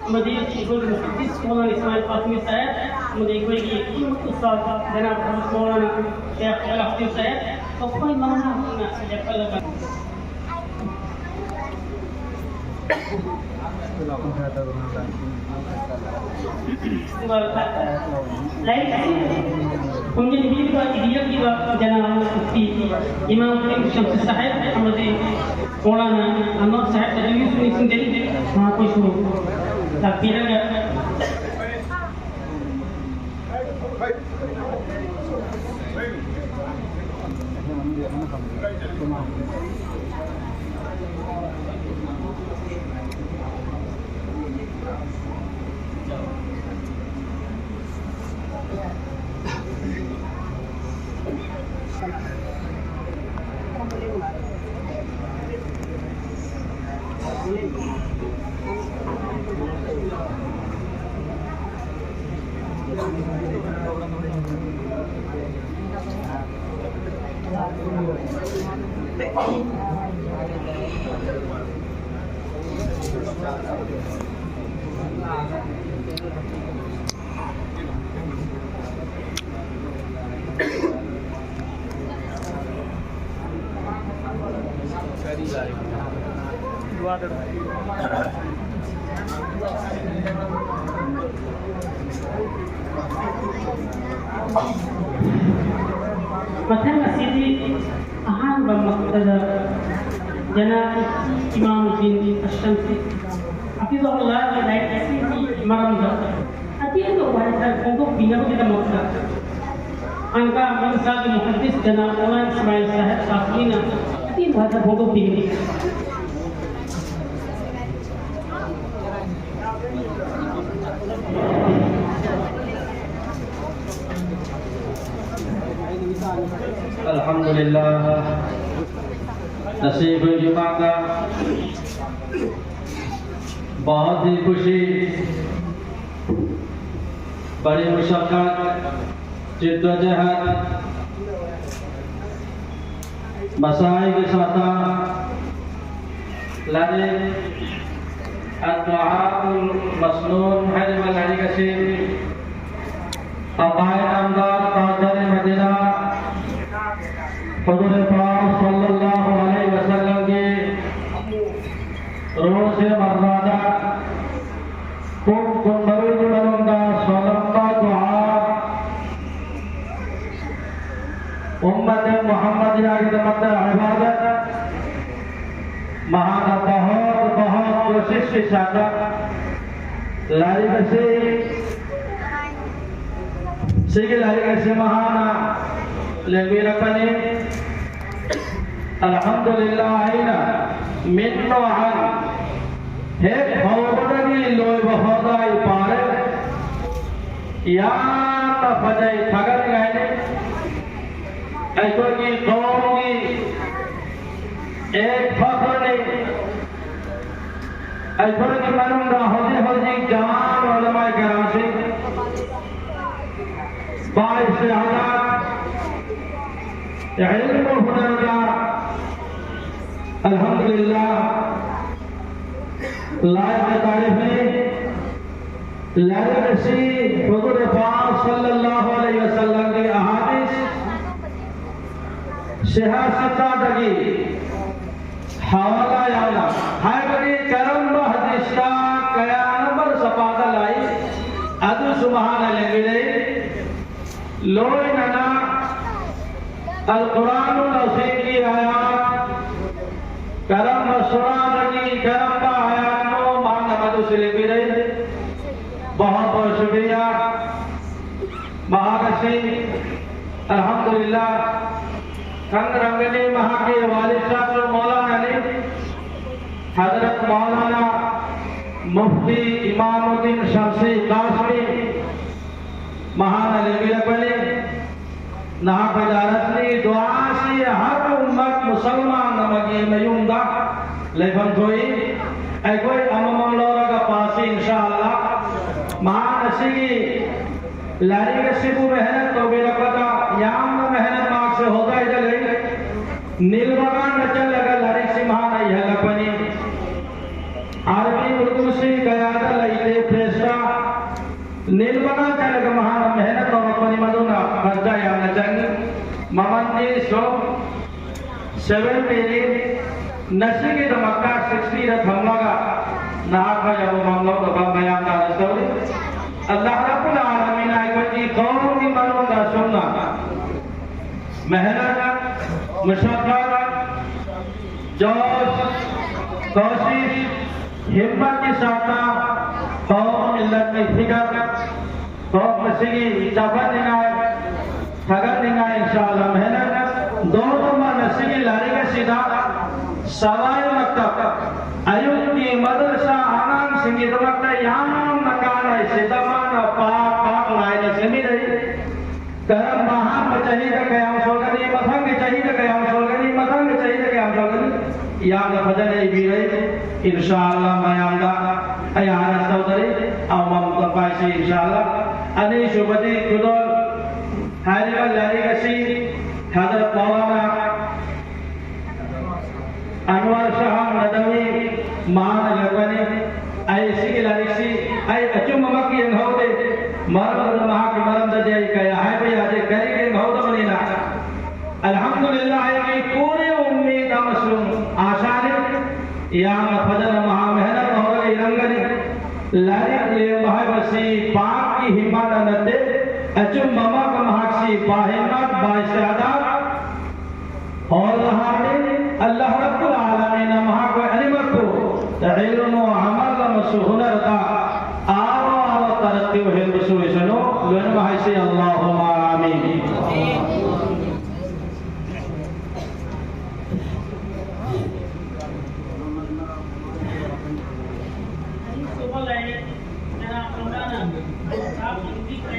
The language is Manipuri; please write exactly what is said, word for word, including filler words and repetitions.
ꯑꯃꯗꯤ ꯑꯩꯈꯣꯏꯒꯤ ꯃꯨꯍꯗꯤꯁ ꯃꯧꯂꯥꯅꯥ ꯏꯁꯃꯥꯏꯜ ꯐꯥꯇꯤꯃꯤ ꯁꯥꯍꯦꯕ, ꯑꯃꯗꯤ ꯑꯩꯈꯣꯏꯒꯤ ꯎꯁꯇꯥꯗ ꯖꯅꯥꯕ ꯃꯧꯂꯥꯅꯥ ꯁꯦꯈ ꯑꯜ ꯑꯍꯗꯤ ꯁꯥꯍꯦꯕ, ꯃꯈꯣꯏ ꯃꯉꯥ ꯑꯃꯅ ꯂꯦꯞꯍꯜꯂꯒ ꯂꯥꯏꯔꯤꯛ ꯑꯁꯤ ꯈꯣꯝꯖꯤꯟꯕꯤꯔꯤꯕ, ꯏꯕꯤꯔꯛꯂꯤꯕ ꯖꯅꯥꯕ ꯃꯨꯐꯇꯤ ꯏꯃꯥꯝ ꯈꯨꯗꯤꯡ ꯁꯝꯁꯨ ꯁꯥꯍꯦꯕ ꯑꯃꯗꯤ ꯃꯧꯂꯥꯅꯥ ꯑꯅꯋꯔ ꯁꯥꯍꯦꯕ ꯑꯗꯨꯒꯤꯁꯨ ꯅꯤꯡꯁꯤꯡꯖꯔꯤ꯫ ꯃꯍꯥꯛꯈꯣꯏꯁꯨ ꯂꯥꯛꯄꯤꯔꯒ ꯃꯊꯪ ꯑꯁꯤꯗꯤ ꯑꯍꯥꯟꯕ ꯃꯛꯇꯗ ꯖꯅꯥꯕ ꯏꯃꯥꯝ ꯍꯨꯁꯦꯟ ꯑꯁꯂꯝꯁꯤ ꯍꯐꯤꯖꯍꯨꯜꯂꯥꯍꯒꯤ ꯂꯥꯏꯔꯤꯛ ꯑꯁꯤꯒꯤ ꯃꯔꯝꯗ ꯑꯇꯦꯟꯕ ꯋꯥꯍꯩ ꯈꯔ ꯐꯣꯡꯗꯣꯛꯄꯤꯅꯕꯒꯤꯗꯃꯛꯇ ꯈꯥꯟꯒꯥ ꯃꯗꯔꯁꯥꯒꯤ ꯃꯨꯍꯗꯤꯁ ꯖꯅꯥꯕ ꯃꯧꯂꯥꯅꯥ ꯏꯁꯃꯥꯏꯜ ꯁꯥꯍꯦꯕ ꯐꯥꯇꯤꯃꯤꯅ ꯑꯇꯦꯟꯕ ꯋꯥꯍꯩ ꯈꯔ ꯐꯣꯡꯗꯣꯛꯄꯤꯒꯅꯤ꯫ ꯑꯜꯍꯝꯗꯨꯂꯤꯜꯂꯥꯍ꯫ ꯉꯁꯤ ꯑꯩꯈꯣꯏꯒꯤ ꯃꯥꯡꯗ ꯕꯍꯨꯠ ꯍꯤ ꯈꯨꯁꯤ, ꯕꯔꯤ ꯃꯨꯁꯛꯀꯠ, ꯖꯤꯗꯣꯖꯍꯗ, ꯃꯁꯥꯏꯒꯤ ꯁꯥꯇꯥ, ꯂꯥꯏꯔꯤꯛ, ꯑꯠꯋꯥꯍꯥꯕꯨꯜ ꯃꯁꯅꯨꯟ ꯍꯥꯏꯔꯤꯕ ꯂꯥꯏꯔꯤꯛ ꯑꯁꯤ ꯑꯕꯥꯏ ꯅꯥꯝꯗꯥꯔ ꯇꯥꯖꯗꯥꯔ ꯃꯗꯤꯅꯥ ꯍꯨꯖꯨꯔ ꯄꯥꯛ ꯁꯜꯂꯜꯂꯥꯍꯨ ꯑꯂꯥꯏꯍꯤ ꯋꯥꯁꯜꯂꯝꯒꯤ ꯔꯣꯖꯦ ꯃꯔꯅꯥꯗ ꯄꯨꯡ ꯀꯨꯟꯃꯔꯤꯒꯤ ꯃꯅꯨꯡꯗ ꯁꯣꯂꯝꯕ ꯗꯨꯍꯥ ꯎꯝꯃꯠ ꯃꯨꯍꯝꯃꯗꯤꯌꯥꯒꯤꯗꯃꯛꯇ ꯏꯕꯥꯗꯠ ꯃꯍꯥꯛꯅ ꯕꯍꯨꯠ ꯕꯍꯨꯠ ꯀꯣꯁꯤꯁ ꯀꯤ ꯁꯥꯊ ꯂꯥꯏꯔꯤꯛ ꯑꯁꯤ ꯁꯤꯒꯤ ꯂꯥꯏꯔꯤꯛ ꯑꯁꯤ ꯃꯍꯥꯛꯅ ꯂꯦꯡꯕꯤꯔꯛꯄꯅꯤ꯫ ꯑꯜꯍꯝꯗꯨꯂꯤꯜꯂꯥꯍ ꯑꯩꯅ ꯃꯤꯠ ꯅꯣꯍꯟ ꯍꯦꯛ ꯍꯧꯕꯗꯒꯤ ꯂꯣꯏꯕ ꯐꯥꯎꯗ ꯑꯩ ꯄꯥꯔꯦ꯫ ꯌꯥꯝꯅ ꯐꯖꯩ, ꯊꯥꯒꯠꯅꯤꯡꯉꯥꯏꯅꯤ꯫ ꯑꯩꯈꯣꯏꯒꯤ ꯀꯧꯝꯒꯤ ꯑꯦꯛ ꯐꯈ꯭ꯔꯅꯤ꯫ ꯑꯩꯈꯣꯏꯒꯤ ꯃꯅꯨꯡꯗ ꯍꯧꯖꯤꯛ ꯍꯧꯖꯤꯛ ꯖꯋꯥꯟ ꯎꯂꯃꯥ ꯀꯔꯥꯝꯁꯤꯡ ꯕꯥꯏꯁ ꯍꯖꯥꯔ ꯏꯜꯃꯨ ꯍꯨꯅꯔꯗ ꯑꯜꯍꯝꯗꯨꯂꯤꯜꯂꯥꯍ ꯂꯥꯏꯕ ꯇꯥꯔꯤꯐꯅꯤ꯫ ꯂꯥꯏꯔꯤꯛ ꯑꯁꯤ ꯍꯨꯖꯨꯔ ꯄꯥꯛ ꯁꯜꯂꯜꯂꯥꯍꯨ ꯑꯂꯥꯏꯍꯤ ꯋꯥꯁꯜꯂꯝꯒꯤ ꯑꯍꯥꯗꯤꯁ ꯁꯤꯍꯥ ꯁꯤꯠꯇꯥꯗꯒꯤ ꯍꯋꯥꯂꯥ ꯌꯥꯎꯅ, ꯍꯥꯏꯕꯗꯤ ꯀꯔꯝꯕ ꯍꯗꯤꯁꯇ ꯀꯌꯥ ꯅꯝꯕꯔ ꯁꯐꯥꯗ ꯂꯥꯛꯏ, ꯑꯗꯨꯁꯨ ꯃꯍꯥꯛꯅ ꯂꯦꯡꯕꯤꯔꯛꯏ꯫ ꯂꯣꯏꯅꯅ ꯑꯜ ꯀꯨꯔꯥꯟ ꯑꯁꯤꯒꯤ ꯑꯥꯌꯥꯠ ꯀꯔꯝꯕ ꯁꯨꯔꯥꯗꯒꯤ ꯀꯔꯝꯕ ꯑꯥꯌꯥꯠꯅꯣ ꯃꯍꯥꯛꯅ ꯃꯗꯨꯁꯨ ꯂꯦꯡꯕꯤꯔꯛꯏ꯫ ꯕꯍꯨꯠ ꯕꯍꯨꯠ ꯁꯨꯀ꯭ꯔꯤꯌꯥ꯫ ꯃꯍꯥꯛ ꯑꯁꯤ ꯑꯜꯍꯝꯗꯨꯂꯤꯜꯂꯥꯍ ꯈꯪꯅꯔꯝꯒꯅꯤ, ꯃꯍꯥꯛꯀꯤ ꯋꯥꯂꯤꯗ ꯁꯥꯍꯕꯁꯨ ꯃꯧꯂꯥꯅꯥꯅꯤ꯫ ꯍꯖꯔꯠ ꯃꯧꯂꯥꯅꯥ ꯃꯨꯐꯇꯤ ꯏꯃꯥꯃꯨꯗꯗꯤꯟ ꯁꯝꯁꯤ ꯀꯥꯁꯃꯤ ꯃꯍꯥꯛꯅ ꯂꯦꯡꯕꯤꯔꯛꯄꯅꯤ꯫ ꯅꯍꯥꯛ ꯄꯩꯗꯥꯔꯁꯅꯤ ꯗꯨꯋꯥꯁꯤ ꯍꯔ ꯎꯝꯃꯠ ꯃꯨꯁꯜꯃꯥꯟ ꯑꯃꯒꯤ ꯃꯌꯨꯝꯗ ꯂꯩꯐꯝ ꯊꯣꯛꯏ꯫ ꯑꯩꯈꯣꯏ ꯑꯃꯃꯝ ꯂꯧꯔꯒ ꯄꯥꯁꯤ ꯏꯟꯁꯥ ꯑꯜꯂꯥꯍ꯫ ꯃꯍꯥꯛ ꯑꯁꯤꯒꯤ ꯂꯥꯏꯔꯤꯛ ꯑꯁꯤꯕꯨ ꯃꯦꯍꯅꯠ ꯇꯧꯕꯤꯔꯛꯄꯗ ꯌꯥꯝꯅ ꯃꯦꯍꯅꯠ ꯃꯍꯥꯛꯁꯦ ꯍꯣꯗꯥꯏꯗ ꯂꯩ꯫ ꯅꯤꯜꯕꯒꯥꯟꯗ ꯆꯠꯂꯒ ꯂꯥꯏꯔꯤꯛꯁꯤ ꯃꯍꯥꯛꯅ ꯏꯍꯜꯂꯛꯄꯅꯤ꯫ ꯑꯔꯕꯤ ꯎꯔꯗꯨꯁꯤ ꯀꯌꯥꯗ ꯅꯤꯜꯕꯒ ꯆꯠꯂꯒ ꯃꯍꯥꯛꯅ ꯃꯦꯍꯅꯠ ꯇꯧꯔꯛꯄꯅꯤ, ꯃꯗꯨꯅ ꯈꯔꯆꯥ ꯌꯥꯝꯅ ꯆꯪꯉꯤ꯫ ꯃꯃꯟꯗꯤ ꯁꯨꯝ seven million, ꯉꯁꯤꯒꯤꯗꯃꯛꯇ sixty ꯗ ꯊꯝꯂꯒ ꯅꯍꯥꯛ ꯈꯔ ꯌꯥꯝ ꯃꯃꯥꯡ ꯂꯧꯅꯕ ꯃꯌꯥꯝꯅ ꯑꯥꯔꯖ ꯇꯧꯔꯤ꯫ ꯑꯜꯂꯥꯍ ꯔꯕꯨꯜ ꯑꯥꯂꯃꯤꯟ ꯑꯩꯈꯣꯏꯒꯤ ꯀꯧꯝꯒꯤ ꯃꯅꯨꯡꯗ ꯑꯁꯨꯝꯅ ꯃꯦꯍꯅꯠ, ꯃꯁꯛꯀꯠ, ꯖꯣꯁ, ꯀꯣꯁꯤꯁ, ꯍꯤꯝꯃꯠꯀꯤ ꯁꯥꯊ, ꯀꯧꯝ ꯃꯤꯜꯂꯠꯀꯤ ꯐꯤꯒꯔ, ꯀꯧꯝ ꯑꯁꯤꯒꯤ ꯆꯥꯎꯈꯠꯅꯤꯡꯉꯥꯏ, ꯊꯥꯒꯠꯅꯤꯡꯉꯥꯏ, ꯏꯟꯁꯥ ꯑꯜꯂꯥꯍ, ꯃꯦꯍꯅꯠ ꯗꯣꯅꯃꯛ ꯑꯁꯤꯒꯤ ꯂꯥꯏꯔꯤꯛ ꯑꯁꯤꯗ ꯁꯋꯥꯏ ꯃꯛꯇꯕ, ꯑꯌꯨꯛꯀꯤ ꯃꯗꯔꯁꯥ ꯑꯉꯥꯡꯁꯤꯡꯒꯤꯗꯃꯛꯇ ꯌꯥꯝꯅ ꯀꯥꯟꯅꯩ꯫ ꯁꯤꯗ ꯃꯥꯅ ꯄꯥꯛ ꯄꯥꯛ ꯅꯥꯏꯅ ꯁꯦꯝꯕꯤꯔꯛꯏ꯫ ꯀꯔꯝꯕ ꯑꯍꯥꯟꯕ ꯆꯍꯤꯗ ꯀꯌꯥꯝ ꯁꯣꯟꯒꯅꯤ, ꯃꯊꯪꯒꯤ ꯆꯍꯤꯗ ꯀꯌꯥꯝ ꯁꯣꯟꯒꯅꯤ, ꯃꯊꯪꯒꯤ ꯆꯍꯤꯗ ꯀꯌꯥꯝ ꯁꯣꯟꯒꯅꯤ, ꯌꯥꯝꯅ ꯐꯖꯅ ꯏꯕꯤꯔꯛꯏ꯫ ꯏꯟꯁꯥ ꯑꯜꯂꯥꯍ ꯃꯌꯥꯝꯗ ꯑꯩ ꯍꯥꯟꯅ ꯇꯧꯖꯔꯤ, ꯑꯃꯃꯝꯇ ꯄꯥꯏꯁꯤ ꯏꯟꯁꯥ ꯑꯜꯂꯥꯍ꯫ ꯑꯅꯤꯁꯨꯕꯗꯤ ꯈꯨꯗꯣꯜ ꯍꯥꯏꯔꯤꯕ ꯂꯥꯏꯔꯤꯛ ꯑꯁꯤ ꯍꯖꯔꯠ ꯃꯧꯂꯥꯅꯥ ꯑꯟꯋꯔ ꯁꯥꯍ ꯅꯗꯋꯤ ꯃꯍꯥꯛꯅ ꯏꯔꯛꯄꯅꯤ꯫ ꯑꯩ ꯁꯤꯒꯤ ꯂꯥꯏꯔꯤꯛꯁꯤ ꯑꯩ ꯑꯆꯨꯝꯕꯃꯛ ꯌꯦꯡꯍꯧꯗꯦ, ꯃꯔꯝ ꯑꯗꯨꯅ ꯃꯍꯥꯛꯀꯤ ꯃꯔꯝꯗꯗꯤ ꯑꯩ ꯀꯌꯥ ꯍꯥꯏꯕ ꯌꯥꯗꯦ, ꯀꯔꯤ ꯌꯦꯡꯍꯧꯗꯕꯅꯤꯅ꯫ ꯑꯜꯍꯝꯗꯨꯂꯤꯜꯂꯥꯍ, ꯑꯩꯒꯤ ꯄꯨꯔꯦ ꯎꯝꯃꯤꯗ ꯑꯃꯁꯨꯡ ꯑꯥꯁꯥꯅꯤ꯫ ꯌꯥꯝꯅ ꯐꯖꯅ ꯃꯍꯥꯛ ꯃꯦꯍꯅꯠ ꯇꯧꯔꯒ ꯏꯔꯝꯒꯅꯤ꯫ ꯂꯥꯏꯔꯤꯛ ꯂꯦꯝꯕ ꯍꯥꯏꯕꯁꯤ ꯄꯥꯛꯀꯤ ꯍꯤꯝꯃꯠꯅ ꯅꯠꯇꯦ, ꯑꯆꯨꯝꯕꯃꯛ ꯃꯍꯥꯛꯁꯤ ꯕꯥꯍꯤꯝꯃꯠ, ꯕꯥꯏꯁꯥꯗꯥꯠ, ꯑꯣꯜ ꯍꯥꯔꯇꯦꯗ ꯑꯜꯂꯥꯍ ꯔꯕꯨꯜ ꯑꯥꯂꯃꯤꯟꯅ ꯃꯍꯥꯛꯈꯣꯏ ꯑꯅꯤꯃꯛꯄꯨ ꯏꯜꯃꯨ, ꯑꯃꯜ ꯑꯃꯁꯨꯡ ꯍꯨꯅꯔꯗ ꯑꯥꯔꯣ ꯑꯥꯔꯣ ꯇꯔꯛꯀꯤ ꯑꯣꯏꯍꯟꯕꯁꯨ ꯑꯣꯏꯁꯅꯨ꯫ ꯂꯣꯏꯅꯃꯛ ꯍꯥꯏꯁꯤ, ꯑꯜꯂꯥꯍꯨꯝꯃ ꯑꯥꯃꯤꯟ꯫ ꯑꯅꯤꯁꯨꯕ ꯂꯥꯏꯔꯤꯛ ꯀꯅꯥ ꯀꯅꯥꯅ ꯁꯥꯐ ꯏꯟꯕꯤꯈ꯭ꯔꯦ?